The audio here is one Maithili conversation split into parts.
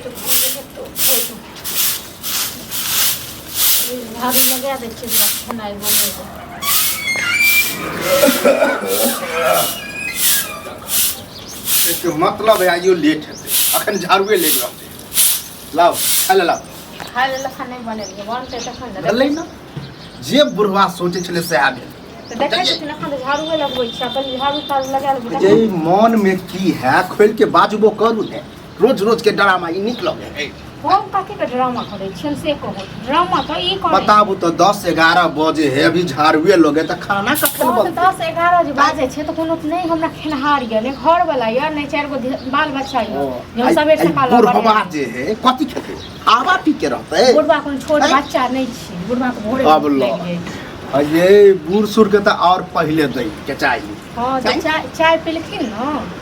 लेट भऽ गेलै तऽ उठैमे। झाड़ू लगा दै छियै जरा खेनाइ बनेबै। के मतलब है आइयो लेट हेतै, अखन झाड़ुए लागि रहतै। लाउ खाय ले लाउ। खाय लेल एखन नहि बनेलियै, बनतै तखन ने। भेलै ने जे बुढ़वा सोचै छलै सएह भेल। तऽ देखै छथिन एखन तऽ झाड़ूए लगबै छी, पहिले झाड़ू ताड़ू लगा लेबै। जे मन में की है खोलि के बाजबो करू ने, रोज रोज के ड्रामा ई नीक लगे है। हम कथी के ड्रामा करै छियनि से कहू, ड्रामा तऽ ई करै। बताबू तऽ 10-11 बजे है, अभी झाड़ुए लगे तऽ खाना कखन हँ, तऽ बनतै? 10-11 जे बाजै छै तऽ कोनो नहि हमरा खेनहार यऽ, नहि घरवला यऽ, नहि चारि गो बाल बच्चा यऽ जे हम सबेर सकाल बुढ़वा बनेब। जे है कथी खेतै? हवा पी के रहतै? बुढ़वा कोनो छोट आँय? बच्चा नहि छै, बुढ़वा के भोरे अब भूख ल। लागि जाइ छै। ये बूढ़ सूढ़ के तऽ और पहिले दै के चाही। हँ तऽ चाय चाय पीलखिन ने?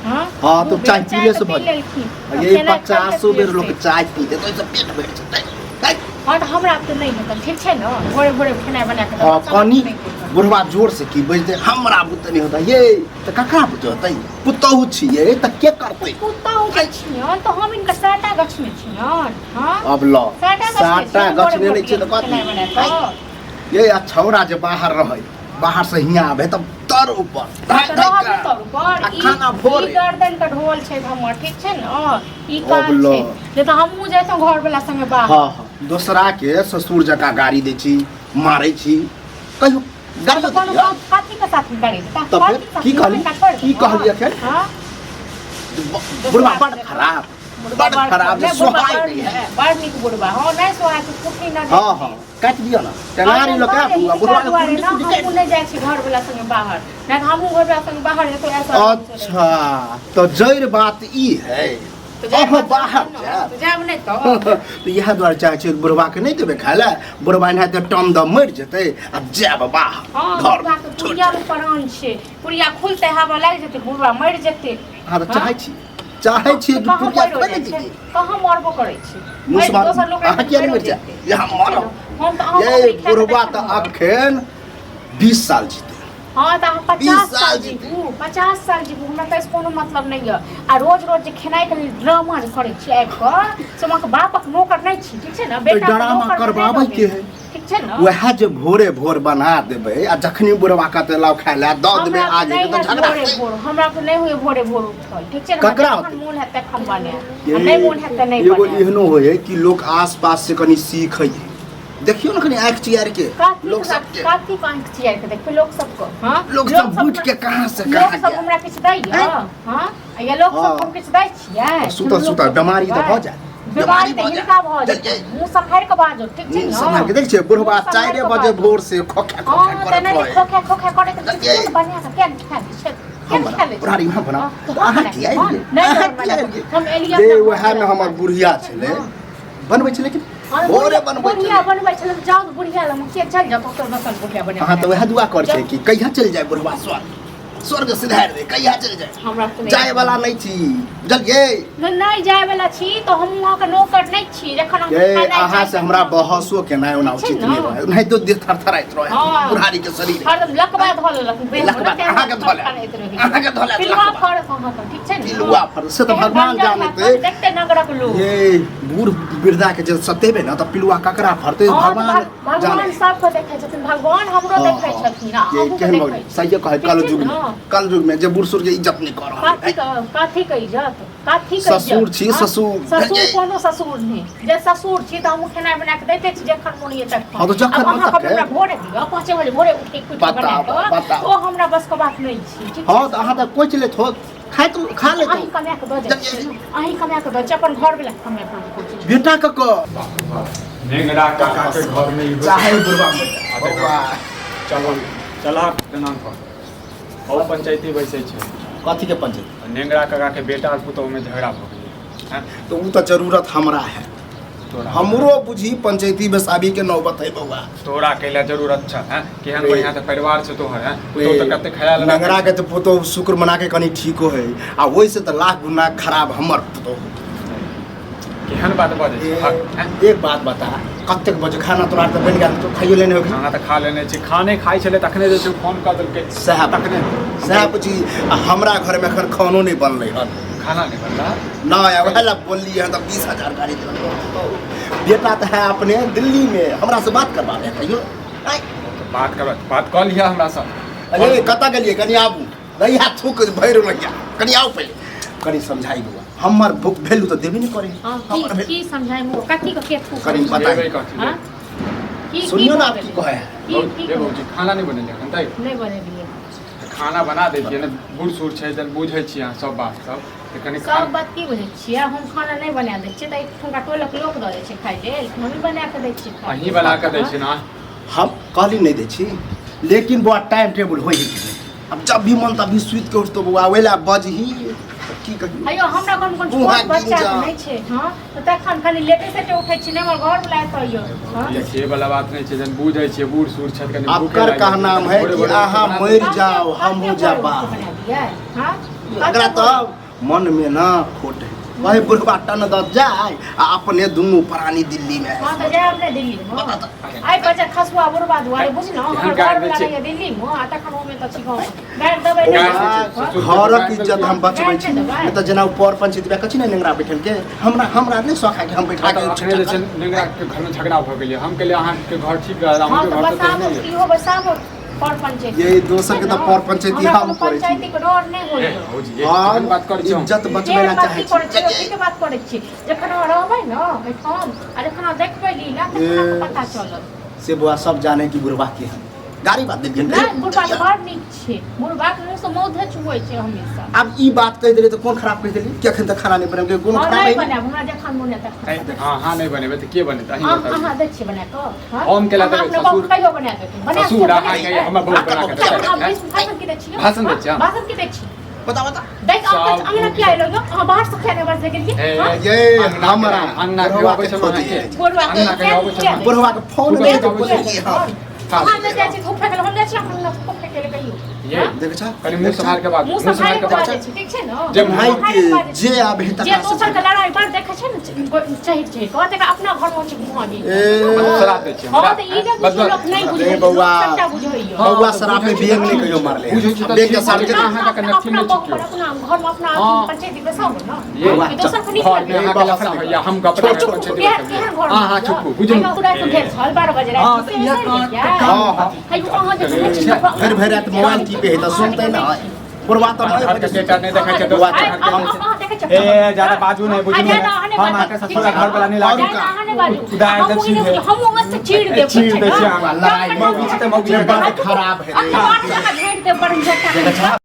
हँ हँ, तऽ दू बेर चाय पीले तऽ से पी भऽ लेलखिन। ये खेनाइ 50 बेर खाइते लोक पीलखिन। चाय पी लेतै तऽ पेट भरि जेतै। है? हँ तऽ हमरा तऽ नहि हेतै, ठीक छै ने? भोरे भोरे खेनाइ बना कऽ हँ देबै, कनी नहि हेतै। बुढ़वा जोर से की बजतै, हमरा बुते नहि होतै। ये तऽ ककरा बुते होतै? पुतहु छियै तऽ के करतै? पुतहु जे छियनि तऽ हम हिनकर साटा गछने छियनि। हँ अब ल साटा गछने साटा छियनि, भोरे गछने भोर नहि छियै तऽ कथी? खेनाइ बना कऽ। ये आ छौड़ा जे बाहर रहै, बाहर से हियाँ आबे तब तर ऊपर तऽ रहब ने तर ऊपर। आ ई खाना भोरे। ई गर्दन के ढोल छै हमर, ठीक छै ने? ई अब काज ल। छै नहि तऽ हमहूँ जैतहुँ घर वाला संगे बाहर। हँ हँ, दोसरा के ससुर जकाँ गाड़ी दै छी, मारै छी, कहियो गाड़ी तऽ कोनो दैया? कथी के साथ में गाड़ी देता? तऽ फेर कथी के साथ की में? कहली? हिनका छोड़ि की देबो? कहली एखन? हँ? बुढ़वा बड़ खराब, बड़ खराब जे सोहाय नहि है। बड़ नीक बुढ़वा। हँ, नहि सोहाय छै, कुटनी न। हँ हँ, काटि दिअ ने टेंगारी लऽ के आबू आ बुढ़वा के कुंडी कुंडी काटि। हमहूँ नहि जाइ छी घर वाला संगे बाहर, नहि तऽ हमहूँ घर वाला संगे बाहर जेतौ ऐसा। अच्छा तऽ जड़ि बात ई है, अहाँ बाहर जायब? जायब नहि तऽ। तऽ इएह दुआरे चाहै छियै बुढ़बाके नहि देबै खाय लए, बुढ़बा एनाहिते टम दऽ मरि जेतै आ जायब बाहर। हँ घर बुढ़बा के छोड़ि पुड़िया मे प्राण छै, पुड़िया खुलतै हवा लागि जेतै, बुढ़बा मरि जेतै। अहाँ तऽ चाहै छी, चाहै छियै कि कहाँ पुड़िया मरि खोलि जाइ छै? दियै। कहाँ मरबो करै छै? मुँह से मरि दोसर लोक अहाँ किया नहि मरि जायब? यहाँ मरब। हम तऽ अहाँ ये बकरी खाय बुढ़बा तखन तऽ मरब। अखन 20 साल जीतै। हँ तऽ अहाँ 20 50 साल साल जीतै। जीबू, 50 साल जीबू, हमरा तऽ एहिसँ कोनो मतलब नहि यऽ। आ रोज रोज जे खेनाइके लेल ड्रामा जे करै छी आबि कऽ, से हम अहाँके बापक नौकर नहि छी, ठीक छै ने? बेटाके ड्रामा नौकर बना करबाबै देबै। के है? ठीक छै ने? वएह जे भोरे भोर बना देबै आ जखनी बुढ़वा कहतै लाउ खाय लए दऽ देबै, हमरा आ तऽ जेतै नहि तऽ हैत झगड़ा भोरे हेतै। भोर हमरा तऽ नहि होइए भोरे भोर उठल, ठीक छै ने? ककरा जखन होतै? मोन हैत तखन बनायब आ नहि मोन हैत तऽ नहि एगो बनायब। एहनो होइ है कि लोक आस पास से कनि सीखै है, देखियौ ने कनि आँखि चियार के कथी लोक सबके। कथी के आँखि चियार के देखबै लोक सबके? हँ, लोक सब बुझि के कहाँ से लोक कहाँ सब गेल। हमरा किछु दैया? हँ, या लोक सब हँ। हम किछु दै छियै? सुतल सुतल बेमारी तऽ भऽ जायत। बेमारी बेमारी तऽ भऽ हिनका भऽ जायत। जेतै। मुँह सम्हारि कऽ बाजू, ठीक छै मुँह ने? सम्हारि के देख छियै बुढ़वा मुँह सम्हारि 4 कऽ बजे बाजू। भोर से खोखा खोखा हँ तऽ करैत नहि रहै। खोखे खोखे करैत रहै। देखियै। किछु बना कऽ किया नहि खा लै छै? किया हम नहि खा लै छै? बुढ़ारी हम बनाउ। हँ, तऽ तऽ हम अहाँ बनायब। किया हँ, एलियै? नहि अहाँ हम किया बनायब। एलियै? हम एलियै जे अपना घर उएह मे हमर बुढ़िया छलै, हँ। बनबै छलै कि हँ, भोरे बुढ़िया- बनबै बुढ़िया छलै। बनबै छलै, जाउ तऽ बुढ़िया लग किया चलि जाउ, ओकर बसल बुढ़िया बना। अहाँ तऽ उएह दुआ करै छै कि कहिया चलि जाय बुढ़वा, स्वर्ग स्वर्ग सिधारि दे, कहिया चलि जाय। हमरा तऽ नहि जाय वाला नहि छी, बुझलियै? नहि, नहि जाय वाला छी तऽ हम अहाँके नौकर नहि छी जखन हम ये खेनाइ अहाँ चाही से हमरा तखन बहसो केनाइ ओना ठीक छै उचित ने? नहि रहै, नहि तो देह थरथराइत रहै। हँ। बुढ़ारी के शरीर हरदम लकवा धऽ लेलक देह मे, लकवा तें अहाँके धऽ लेत। थरथराइत रहै। अहाँके धऽ लेत पिलुआ लकवा। फड़त अहाँके, ठीक छै ने? पिलुआ फड़त, से तऽ एहन भगवान गंजन जानैत हैत, देखते नगरक लोक। ये बूढ़ वृद्धा के जे सतेबै ने तऽ पिलुआ ककरा फड़तै? हँ, तऽ भगवान भगवान जाने। सबके देखै छथिन, भगवान हमरो हँ, देखै हँ। छथिन आ ये अहूँके केहन भऽ देखै गेलै? सहिए कहै ठीक छै कलयुग में, ने? कलयुग में जे बूढ़ सूढ़ के इज्जत नहि कऽ रहल कथी है। के कथी के इज्जत, कथी के इज्जत? ससुर छी, हँ? ससुर। ससुर कोनो ससुर नहि, जे ससुर छी तऽ हमहूँ खेनाइ बना कऽ दैते छी जखन मोन होइए तखन। हँ, तऽ जखन आब अहाँ मन कहबै हमरा भोरे दिअ, 5 बजे भोरे उठि कऽ बताउ, बना कऽ, बताउ। ओ हमरा बस के बात नहि छी, ठीक हँ छै? तऽ अहाँ तऽ कोचि लेत होत, खाइत खा लेत। अहीं कमा कऽ दऽ जाइ छी, अहीं कमा कऽ दऽ छी, अपन घर वला के कमा कऽ दऽ छी। बेटा के कह नेंगरा काका के घर में ई चाहे बुढ़वा आ देखो, चल चलह दलान पर, और पंचायती बैसै छै। कथी के पंचायती? नेंगरा काका के बेटा और पुतोह में झगड़ा भऽ गेलै। हैं? तऽ ओ तऽ जरूरत हमरा है। तोरा हमरो बुझी पंचायती बैसाबी के नौबत है बौआ। तोरा कैला जरूरत छ? हैं? केहन रे। बढ़िया से परिवार छै तोहर। हैं? पुतोह तऽ कते ख्याल राखै नंगरा छै। के तऽ पुतोह शुक्र मना के कनि ठीको है, आ ओहिसँ तऽ लाख गुना खराब हमर पुतोह। केहन बात बजै छै हक, हैं? एक बात बता, कतेक बजे खाना तोरा तऽ बनि गेल? तो खाइयो लेने होबी। खाना तऽ खा लेने छी, खाने खाइ छलै तखने जे छै फोन कऽ देलकै। सएह तखने सएह बुझी, आ हमरा घरमे एखन खानो नहि बनलै हन। खाना नहीं बनला ना वएह ला बोललियै हँ तऽ 20,000 गाड़ी देलक। बेटा तऽ है अपने दिल्ली में, हमरा से बात करबा दे कहियो। आँय, तऽ बात कर, बात कऽ लिअ हमरा से। अरे कतऽ गेलियै? कनि आबू, रहिया थूक भरि रहिया, कनि आउ पहिले, कनि समझाइ बौआ। हमर भूख वैल्यू तऽ देबे नहि करे। हाँ, हमर की की समझाइ मुँह कथी के के थूक? कनि बताइ। देबै कथी? हाँ? की की सुनियो ना, भऽ आब की गेलै? कहै है। की की हे भौजी, खाना नहि बनेलियै एखन तक? नहि बनेलियै। तऽ खाना बना दै छियै ने, बूढ़ सूढ़ छै तऽ बुझै छियै अहाँ सब बात सब, तऽ कनि सब बात की बुझै छियै? हम खाना नहि बना दै छियै तऽ हुनका टोलक लोक दऽ दै छै खाइ लेल, हमही बना कऽ दै छियै खाइ अहीं बना कऽ दै छियै ने? हम कहली नहि दै छी, लेकिन बौआ टाइम टेबुल होइ है कि नहि? अब जब भी मन तभी सुति के उठतो बौआ, ओहि लए बजही तऽ की कहियौ। अयो हमरा घरमे कोनो मुँह छोट बच्चा गिन जा। नहि छै। हँ तऽ तखन कनि लेटे सेटे उठै छी, नहि हमर घरवला एतऽ यौ। हँ देखिए वाला बात नहि छै, जहन बुझै छियै बूढ़ सूढ़ छथि, कनि भूखे अबकर लागि जाइ छै, कहनाम कनि है भोरे कि भोरे उठि कऽ अहाँ बना मरि दै जाओ, कते हमहूँ भोरे जा उठि कऽ बाहर। बना दियै? हँ एकरा तऽ मन में ना खोट है, वही बुढ़वा टन दऽ जाय आ अपने दुनू प्राणी दिल्ली में। हँ तऽ जायब ने दिल्ली मे। आइ बच्चा खसुआ बुढ़वा दुआरे बुझलहुँ, एहन हमर गारि घरवला दै छै। रहैए दिल्ली मे आ तखन हम एतऽ छी गाँव, गारि देबै नहि? गारि दै छै, ससुर के घरक गारि इज्जत हम बचबै छी। गारि नहि देबै? नहि तऽ जेना ओ पर पंचायत कथी ने नेंगरा बैठल के हमरा हमरा नहि शौक है कि हम बैठा हँ, तऽ के अखने जे छै नेंगरा के घरमे झगड़ा भऽ गेलै। हम कहलियै अहाँके घर ठीक रहल, हँ अहाँके तऽ घर तऽ बसाबो तेहने यऽ। इहो बसाबो पर पंचायती। ये दोसर के तऽ पर पंचायती हमरा हम कोनो करै छी। पंचायती के डर नहि ए, होइए। भौजी, ये केहन हम बात करै छी हम? इज्जत बचबै केहन ला बात चाहै की करै छी। छियै? ठीके बात करै छी। जखन अहाँ रहबै ने एहिठाम आ जखन अहाँ देखबै लीला तखन अहाँके पता चलत। से बौआ सब जाने कि बुढ़वा के हम गाड़ी बात देलियन। नहि, बुढ़बा तऽ बड़ नीक छै, बुढ़बाके मुँहसँ मौधे चुअै छै हमेशा। आब ई बात कहि देलियै तऽ कोन खराब कहि देलियै कि एखन तक खाना नहि बनेलकै? कोन हम खराब नहि है? बनायब, हमरा जखन मोन हेतै तखन। हँ हँ, नहि बनेबै तऽ के बनेतै? अहीं अहाँ बताबू। अहाँ दै छियै बना कऽ? हँ? हम केला अहाँ देबै, अपने ससुर- बाबू कहियो बना देबै, बना ससुर बना अहाँके देबै। हमर बहू बना कऽ देतै। अहाँ भाषण की दै छियै? भाषण दै छियै हम? भाषण की दै छियै? बता बता। दैत अहाँ सब अंगना किया एलहुँ यौ? अहाँ बाहर से किया नहि बस गेलियै? ए, हँ? ये अंगना हमरा अंगना के बुढ़वा अबै के छै खोज अहाँके। बुढ़वा के अंगना के अबै छै किया दै? बुढ़वा के फोन तू नहि कतऽ बोलै अबै हँ। अहाँ नहि जाइ छी धूप फेकल, हम जाइ छी अंगना धूप फेकै लए कहियो। ये हँ? देखै छा, कनि मुँह सम्हार के बात, मुँह मुँह सम्हारि सम्हार के के बात। बाजै छी, ठीक छै ने? जे मुँह भाई सम्हारि के बाजै छी। जे आबे जे तकरा से दोसर के लड़ाई बड़ देखै छै ने चढ़ि चढ़ि कऽ, तकरा अपना घर मे छै मुँह आबि। ए, शराब दै छियै हँ हमरा। तऽ ई जे बस, बुझियौ बस। लोक नहि बुझै, अरे बौआ। लोक सबटा बुझैए। हँ, बौआ तऽ शराब में बुझै बेंग छी नहि कहियो मारले। बुझै छी तऽ बेंग के ठीक साथ छै, के अहाँके अपना कनेक्शन नहि बहु छै पर केओ। अपना घर मे अपना हँ। पंचायती बैसाबू ने ये कि दोसर के नीक घर में लगैए। अहाँके लफड़ा होइया, हम गपरा चुप, पंचायती केहन बैठलियै। केहन घर अहाँ चुप बुझू। अहाँ राति भेल छल 12 बजे राति हँ, तऽ इएह हँ, हँ। अहाँ जे सुनै छी भरि भरि राति मोबाइल टीपे है तऽ सुनतै ने बुढ़वा तऽ घर नए के बजे डेटा नहि देखै छै बौआ, दोसर घर के। अहाँ देखै छी। ए, ज्यादा बाजू नहि, बुझू ने। हम अहाँके ससुरा घर वाला नहि लागे। उदार हम छी हे। मस्त चीर देब। चीर दै छी अहाँ। लड़ाई मौगी छी तऽ मौगी बड़ खराब है रे। भेट देब बड़ झट्टा।